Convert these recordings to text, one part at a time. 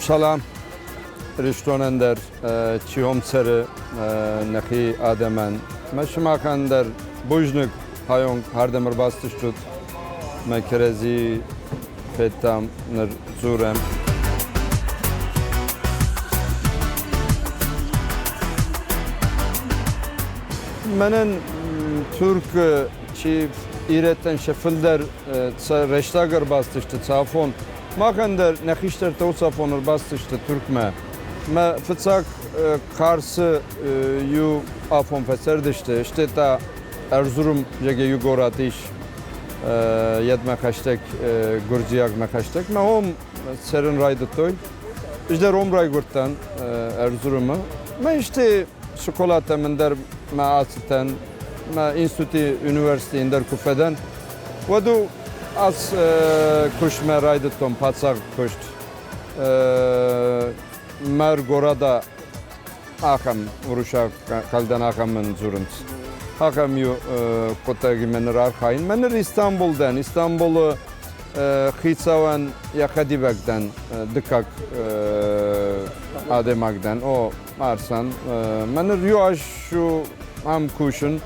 Салам Ирыстонӕн дӕр, чи уым цӕры, нӕхи адӕмӕн. Мӕ сымахӕн дӕр бузныг, хайонг ардӕм ӕрбацыдыстут. Мӕ кӕрӕдзи федтам, ныр дзурӕм. Мӕнӕн Турк чи ирӕттӕн сӕ фылдӕр рӕстӕг ӕрбацыдысты цафон. Махӕн дӕр нӕ хистӕртӕ уыцы афон ӕрбацыдысты Туркмӕ. Мӕ фыццаг Карсы иу афон фӕцардысты, стӕй та Эрзурум зӕгъгӕ иу горӕт ис йедмӕ хӕстӕг, гуырдзиагмӕ хӕстӕг. Мӕ уым цӕрын райдыдтой. Ӕз дӕр уым райгуырдтӕн Эрзурумы. Мӕ исты скъолатӕ мын дӕр мӕ ацыдтӕн, мӕ институти, университеты дӕр куы фӕдӕн, уӕд ац куыстмӕ райдыдтон паддзах куыст. Мӕр горада ахӕм уырыссаг кӕлдӕн ахӕм мын дзурынц. Ахӕм иу хъуыддагимӕ ныр архайын. Мӕ ныр Истанбул дӕн. Истанбулы хицауӕн йӕ хӕдивӕг дӕн, дыккаг адӕймаг дӕн. О, Арсан. Мӕ ныр иу аз ам кусын.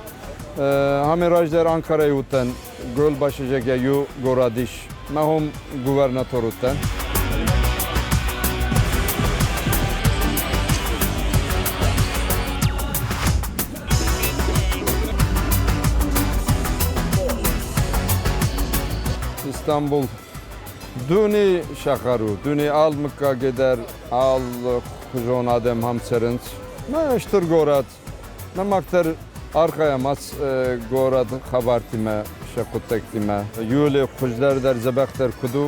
Ами раздӕр Анкарайы уыдтӕн, Гölbaşı зӕгъгӕ иу горӕт ис. Мӕ хом губернатор уыдтӕн. Истанбул дуне сахар у, дуне ал мыггаги дӕр, ал хуызон адӕм ам цӕрынц. Мӕ стыр горӕт. Мӕ мах дӕр архайӕм ац горӕт хабартимӕ, сӕ хъуыддӕгтимӕ. Июлы хуыздӕр дӕр, дзӕбӕхдӕр куыд у,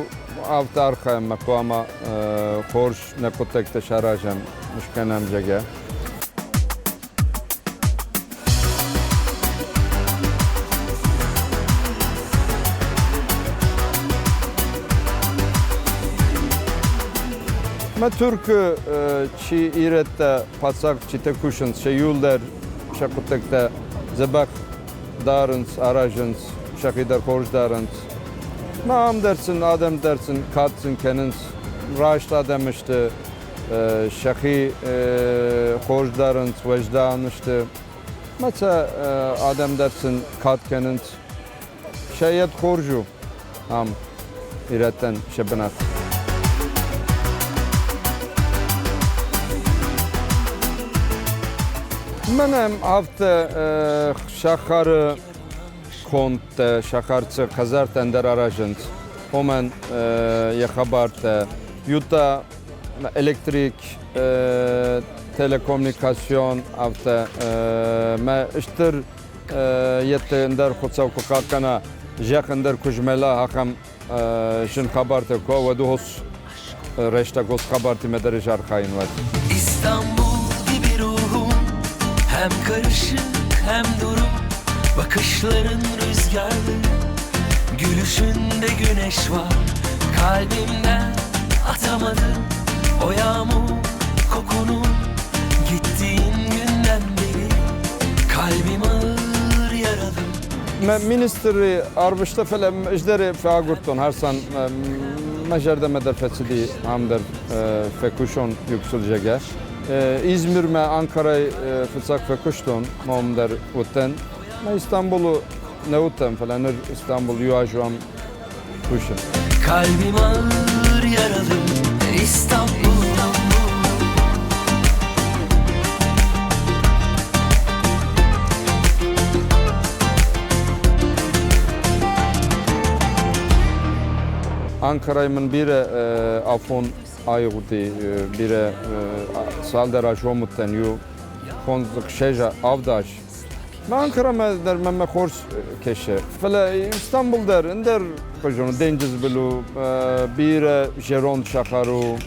афтӕ архайӕм мӕ хъуамӕ хорз нӕ хъуыддӕгтӕ саразӕм, скӕнӕм, зӕгъгӕ. Мӕ Туркы чи ирӕттӕ паддзах читӕ кусынц, сӕ иуылдӕр сӕ хъуыддӕгтӕ дзӕбӕх дарынц, аразынц, сӕхи дӕр хорз дарынц. Мӕ ам дӕр сын, адӕм дӕр сын кад сын кӕнынц, раст адӕм сты, сӕхи хорз дарынц, уӕздан сты. Мӕ сӕ адӕм дӕр сын кад кӕнынц. Сӕ йед хорз у ам ирӕттӕн сӕ бынат. Мӕнӕ афтӕ сахары кондтӕ, сахарцы хӕдзӕрттӕ ӕндӕр аразынц. Уымӕн йӕ хабартӕ. Иутӕ электрик, телекоммуникацион, афтӕ мӕ стыр йедты ӕндӕр Хуыцау куы хъахъхъӕна, зӕхх ӕндӕр куы змӕла, ахӕм зын хабартӕ куы уа, уӕд ус рӕстӕг ус хабартимӕ дӕр ис архайын уӕд. İstanbul gibi ruhum hem karışık hem duru. Bakışların rüzgarlı, gülüşünde güneş var. Kalbimden atamadım o yağmur kokunu. Gittiğin günden beri kalbim ağır yaralı. Министри арвыста, фӕлӕ ӕз дӕр фӕагуырдтон Хасан мӕ зӕрдӕмӕ дӕр фӕцыди ам дӕр фӕкусон Юксул зӕгъгӕ. Измирмӕ Анкарайы фыццаг фӕкуыстон, ма уым дӕр уыдтӕн. Мӕ Истанбулы нӕ уыдтӕн, фӕлӕ ныр Истанбул иу аз ам кусын. Kalbim ağır yaralı İstanbul. Анкарайы мын бирӕ афон аивгъуыди, бирӕ цалдӕр аз уым уыдтӕн, иу фондз, ссӕдз, авд аз. Мӕ Анкарамӕ дӕр мӕмӕ хорз кӕсы. Фӕлӕ Истанбул дӕр ӕндӕр хуызон денджызбыл у, бирӕ зӕронд сахар у,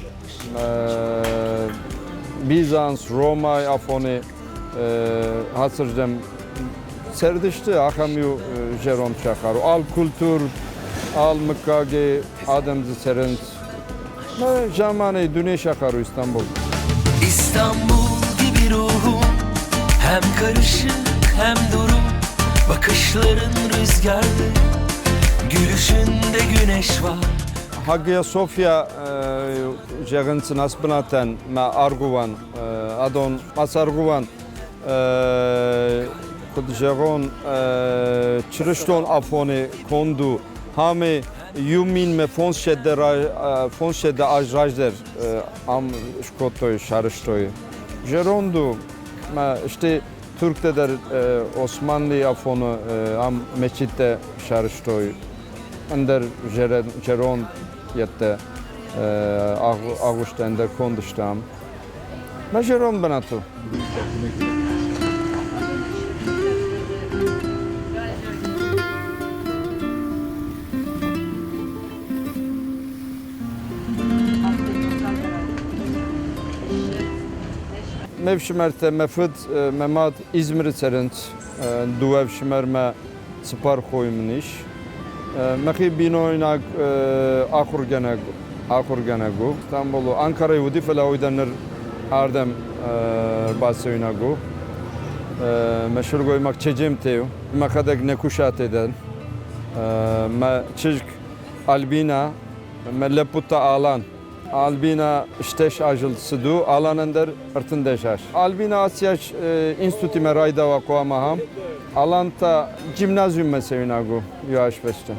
Бизанс, Ромайы афоны ацырдӕм цардысты, ахӕм иу зӕронд сахар у. Ал культур, ал мыггаги адӕм дзы цӕрынц. Мӕ заманай дуне сахар у Истанбул. İstanbul gibi ruhum hem karışık hem duru. Bakışların rüzgarlı, gülüşünde güneş var. Hagia София зӕгъынц нас бынатӕн мӕ аргъуан, адон ацы аргъуан, куыд зӕгъон, чырыстон афоны конд у. Ами иу минмӕ 500 аз раздӕр ам скодтой, сарӕзтой. Зӕронд у, мӕ стӕй Турктӕ дӕр Османлыйы афоны ам мечеттӕ сарӕзтой. Ӕндӕр зӕронд йедтӕ агъуыстӕ ӕндӕр конд сты ам. Мӕ зӕронд бынат у. Ме фсымӕртӕ, мӕ фыд, мӕ мад Измиры цӕрынц. Дыууӕ ӕфсымӕрмӕ цыппар хойы мын ис. Мӕхи бинойнаг ахуыргӕнӕг ахуыргӕнӕг у. Стамбулы Анкарайы уыди, фӕлӕ уый дӕр ныр ардӕм бацӕуинаг у. Мӕ сылгоймаг Чеджемте у. Мӕхӕдӕг нӕ кусатӕй дӕн. Мӕ чызг Альбина, мӕ лӕппу та Алан. Альбина стӕс азыл цыд у, Аланӕн дӕр 13 аз. Альбина аци институтимӕ райдауа хъуамӕ ахӕм. Алан та гимназиуммӕ цӕуинаг у иу азфӕстӕ.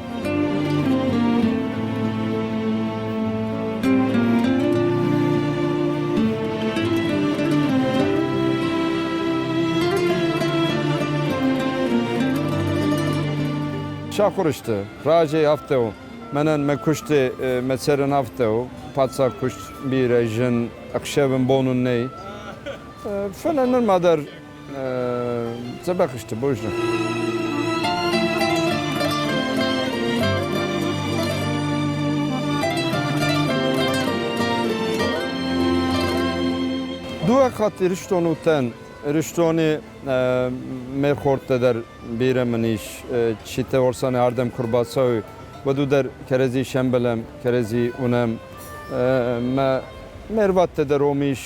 Сахуыр сты. Разӕй афтӕ у. Мӕнӕн мӕ куысты мӕ цӕрын афтӕ у, паддзах куыст бирӕ зын, ӕхсӕвын бон нӕй. Фӕлӕ нырма дӕр дзӕбӕх сты, бузныг. Дыууӕ хатт Ирыстон уыдтӕн. Ирыстони ме рхордтӕ дӕр бирӕ мын ис. Читӕ Орсаны ардӕм куы рбацӕуой, уӕд уыдӕр кӕрӕдзи сӕмбӕлӕм, кӕрӕдзи уынӕм. Мӕ ме рвадтӕ дӕр уым ис.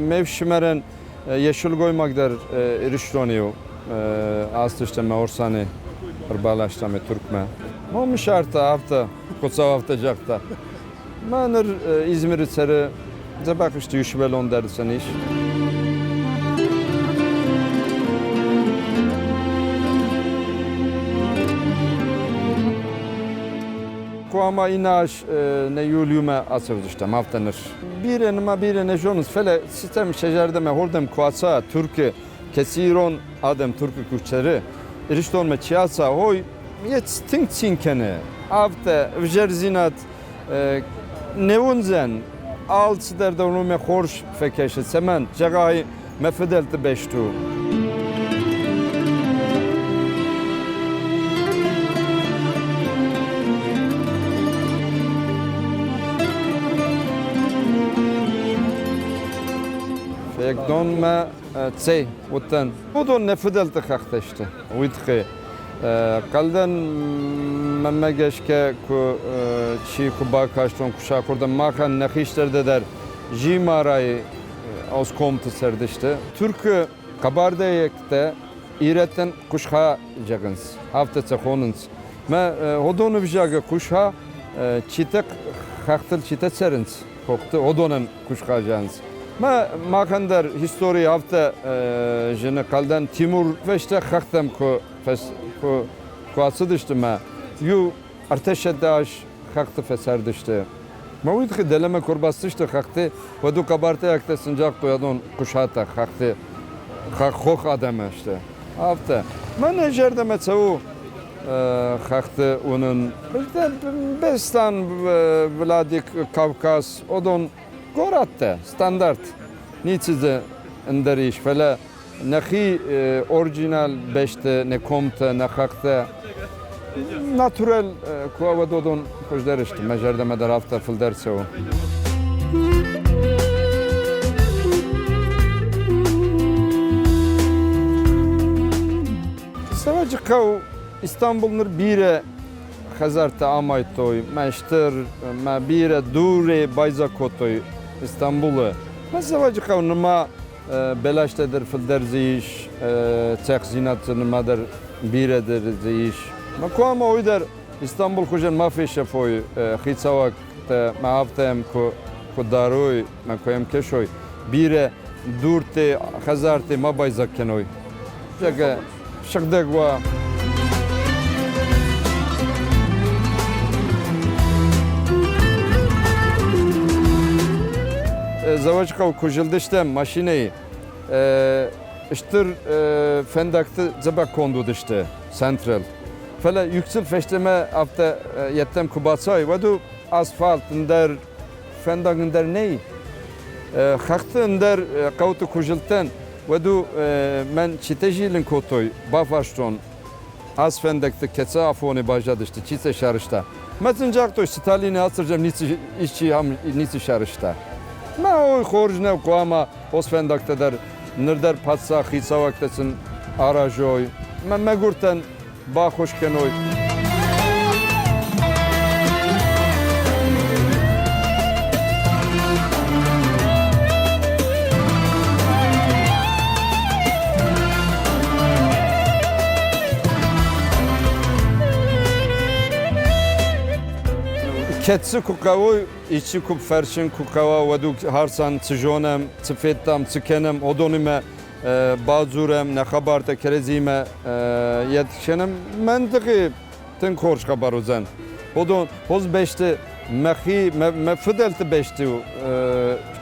Ме фсымӕрӕн йӕ сылгоймаг дӕр Ирыстони у. Ацыдыстӕм мӕ Орсаны ӕрбаластам Туркмӕ. Мом сӕртӕ афтӕ, Хуыцау афтӕ загъта. Мӕ ныр Измиры цӕры, дзӕбӕх сты, иу сывӕллон дӕр сын ис. Хъуамӕ иннӕ аз нӕ июльмӕ ацӕудзыстӕм, афтӕ ныр. Бирӕ нымӕ бирӕ нӕ зонынц, фӕлӕ цытӕм сӕ зӕрдӕмӕ хордӕм куы ацӕуа Туркы, кӕцы ирон адӕм Туркы куы цӕры, Ирыстонмӕ чи ацӕуа, ой, тынг цин кӕны. Афтӕ ӕвзӕрдзинад не уындзӕн, алцыдӕр дӕр уымӕ хорз фӕкӕсы. Цӕмӕн? Зӕгъай, мӕ фыдӕлты бӕсты у. Фегдонмӕ цӕй уыдтӕн. Уыдон нӕ фыдӕлты хӕхтӕ сты. Уый тыххӕй Хъӕлдӕн мӕнмӕ гӕсгӕ куы чи куы бакастон, куы сахуыр дӕн, махӕн нӕ хистӕртӕ дӕр Зимарайы Оскомты цардысты. Туркы хъӕбӕрдӕйӕгтӕ ирӕттӕн куысха зӕгъынц, афтӕ сӕ хонынц. Мӕ уыдоны взагы куысха читӕ хӕхтыл читӕ цӕрынц, хохты уыдонӕн куысха зӕгъынц. Мӕ махӕн дӕр истори афтӕ зыны хъӕлдӕн Тимур фӕстӕ хӕхтӕм куы куы ацыдысты мӕ иу ӕртӕсӕдӕ аз хӕхты фӕцардысты. Мӕ уый тыххӕй дӕлӕмӕ куы ӕрбацыдысты хӕхты, уӕд у хъӕбӕртӕйӕгтӕ сын загътой адон куысатӕ хӕхты хох адӕмы сты. Афтӕ. Мӕнӕ зӕрдӕмӕ цӕуы хӕхты уынын. Беслӕн, Владик, Кавказ, уыдон горӕттӕ, стандарт. Ницы дзы ӕндӕр ис, фӕлӕ нӕхи оригинал бӕсты, нӕ комтӕ, нӕ хӕхтӕ натурал куы уӕд уыдон хуыздӕр сты. Мӕ зӕрдӕмӕ дӕр афтӕ фылдӕр цӕуы. Цӕвӕджыхъӕу Истанбул ныр бирӕ хӕдзӕрттӕ амайдтой, мӕ стыр, мӕ бирӕ дурӕй байдзаг кодтой Истанбулы. Мӕ Цӕвӕджыхъӕу нырма бӕлӕстӕ дӕр фылдӕр дзы ис, цӕхдзинад дзы нырма дӕр бирӕ дӕр дзы ис. Мӕ куы ӕмӕ уый дӕр Истанбул хуызӕн ма фесӕфой хицауаг. фӕндӕгтӕ мӕ афтӕ куы дарой мӕ куы йӕм кӕсой, бирӕ дуртӕ, хӕдзартӕ ма байдзаг кӕной. Зӕгъгӕ, сыгъдӕг уа. Дзӕуӕджыхъӕуы куы зылдыстӕм машинӕйы, стыр фӕндӕгты дзӕбӕх конд уыдысты центрыл. Фӕлӕ югцыл фӕстӕмӕ афтӕ йедтӕм куы бацӕуай, уӕд асфальт ӕндӕр фӕндаг ӕндӕр нӕй. Хӕхты ӕндӕр хъӕуты куы зылдтӕн, уӕд мӕн читӕ зилын кодтой, бафарстон, ацы фӕндӕгты кӕцы афоны баззадысты, чи сӕ сарӕзта. Мӕ сын загътой, Сталины ацырдӕм ницы исчи ам ницы сарӕзта. Мӕ ой, хорз нӕу, хъуамӕ хосфӕндӕгтӕ дӕр ныр дӕр паддзах хицауӕгтӕ сын аразой, мӕ мӕгуыртӕн баххуыс кӕной. Кӕцы куы хъӕуой, исчи куы фӕрсын куы хъӕуа, уӕд харсан цы зонӕм, цы федтам, цы кӕнӕм, уыдонимӕ бадзурӕм, нӕ хабартӕ кӕрӕдзимӕ йӕ Мӕн тыххӕй тынг хорз хабар уыдзӕн. Уыдон хорз бӕсты мӕхи, мӕ фыдӕлты бӕсты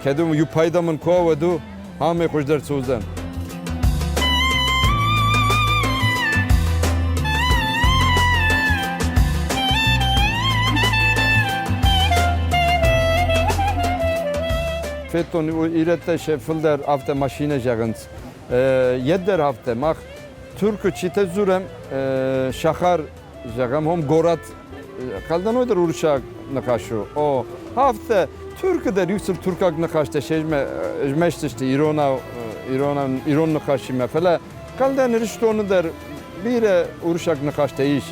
кӕд иу пайда мын куы уа, уӕд амӕй хуыздӕр цы уыдзӕн. Федтон, ирӕттӕ сӕ фылдӕр афтӕ машинӕ зӕгъынц. Йеддӕр афтӕ мах Туркы читӕ дзурӕм, сахар зӕгъӕм, хом горӕт Хъӕлдӕной дӕр уырыссаг ныхас у. О, афтӕ Туркы дӕр иу туркаг ныхӕстӕ змӕстысты иронау, ирон ныхасимӕ, фӕлӕ Хъӕлдӕн Ирыстоны дӕр бирӕ уырыссаг ныхӕстӕ ис.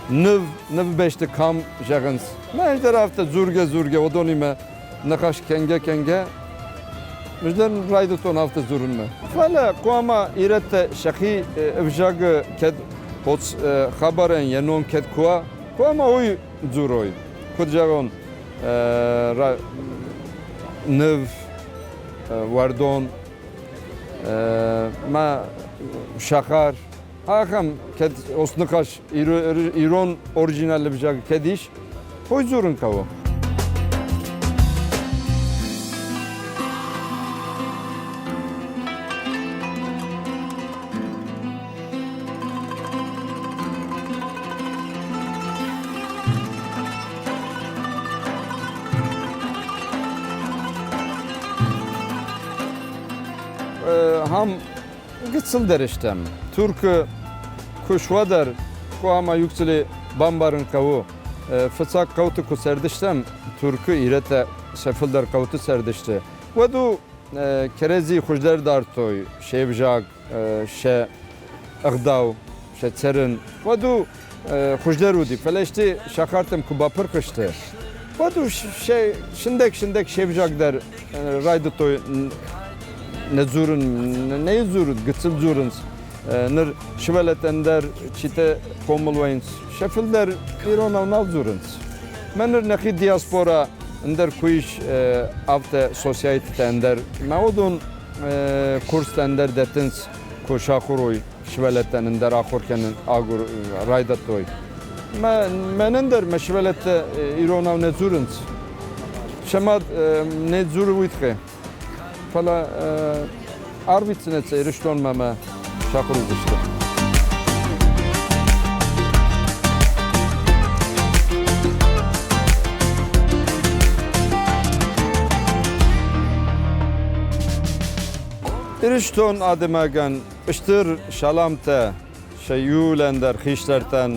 Ныв, нывбӕсты кам зӕгъынц. Мӕ дӕр афтӕ дзургӕ-дзургӕ уыдонимӕ ныхас кӕнгӕ-кӕнгӕ ӕз дӕр райдыдтон афтӕ дзурынмӕ. Фӕлӕ хъуамӕ ирӕттӕ сӕхи ӕвзагы кӕд хабарӕн йӕ ном кӕд куы уа, хъуамӕ уый дзурой. Куыд зӕгъон, ныв, уӕрдон, мӕ сахар, ахӕм кӕд ныхас ирон оригинал ӕвзаг кӕд ис, уый дзурын хъӕуы. Хам гыццылдӕр стӕм. Туркы куы суадӕр, хъуамӕ юкцеле бамбарын хъӕуы. Фыццаг хъӕуты куы цардыстӕм, Туркы ирӕттӕ сӕ фылдӕр хъӕуты цардысты, уӕд у кӕрӕдзи хуыздӕр дардтой се взаг, сӕ ӕгъдау, сӕ цӕрын. Уӕд у хуыздӕр уыди, фӕлӕ сты сахартӕм куы бапырх сты, уӕд у сындӕг-сындӕг се взаг дӕр райдыдтой нӕ дзурын, нӕ дзурын, гыццыл дзурынц. Ныр сывӕллӕттӕн дӕр читӕ хъомыл вӕййынц, сӕ фылдӕр иронау нал дзурынц. Мӕ ныр нӕхи диаспора ӕндӕр куы ис афтӕ социайтытӕ ӕндӕр. Мӕ уыдон курстӕ ӕндӕр дӕттынц, куы сахуыр уой сывӕллӕттӕн ӕндӕр ахуыр кӕнын агур райдыдтой. Мӕнӕн дӕр мӕ сывӕллӕттӕ иронау нӕ дзурынц. Сӕ мад не дзуры уый тыххӕй. Фӕлӕ арвитдзынӕ сӕ Ирыстонмӕ мӕ сахуыр уыдзысты. Ирыстон адӕймагӕн стыр саламтӕ сӕ иулӕн дӕр хистӕртӕн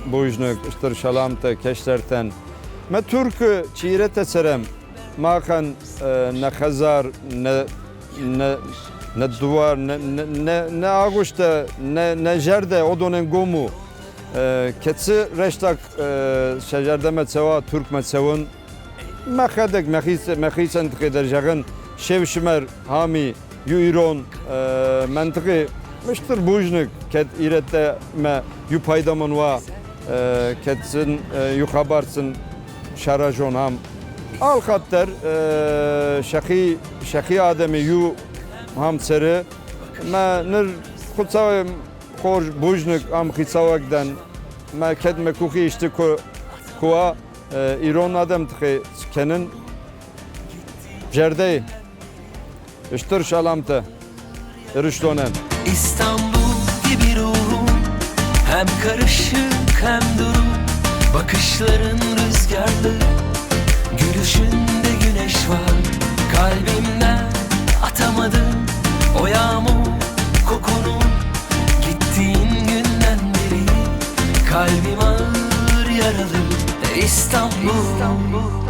бузныг, стыр саламтӕ кӕстӕртӕн. Мӕ Туркы чи ирӕттӕ цӕрӕм, махӕн нӕ хӕдзар, нӕ дуар, нӕ агъуыстӕ, нӕ зӕрдӕ уыдонӕн гом у. Кӕцы рӕстӕг сӕ зӕрдӕмӕ цӕуа Туркмӕ цӕуын, мӕхӕдӕг мӕхицӕн тыххӕй дӕр зӕгъын, се фсымӕр Хами, иу ирон, мӕн тыххӕй стыр бузныг, кӕд ирӕттӕ мӕ иу пайда мын уа, кӕд сын иу хабар сын. саразон ам. Алхатт дӕр сӕхи адӕмы иу ам цӕры. Мӕ ныр Хуыцауӕй хорз бузныг ам хицауӕг дӕн. Мӕ кӕд мӕ къухы исты куы уа ирон адӕм тыххӕй кӕнын зӕрдӕйы стыр саламтӕ Ирыстонӕн. İstanbul gibi ruhum Hem karışık hem duru Bakışların rüzgarlı Gülüşünde güneş var Kalbimden atamadım O yağmur kokunu Gittiğin günden beri Kalbim ağır yaralı İstanbul, İstanbul.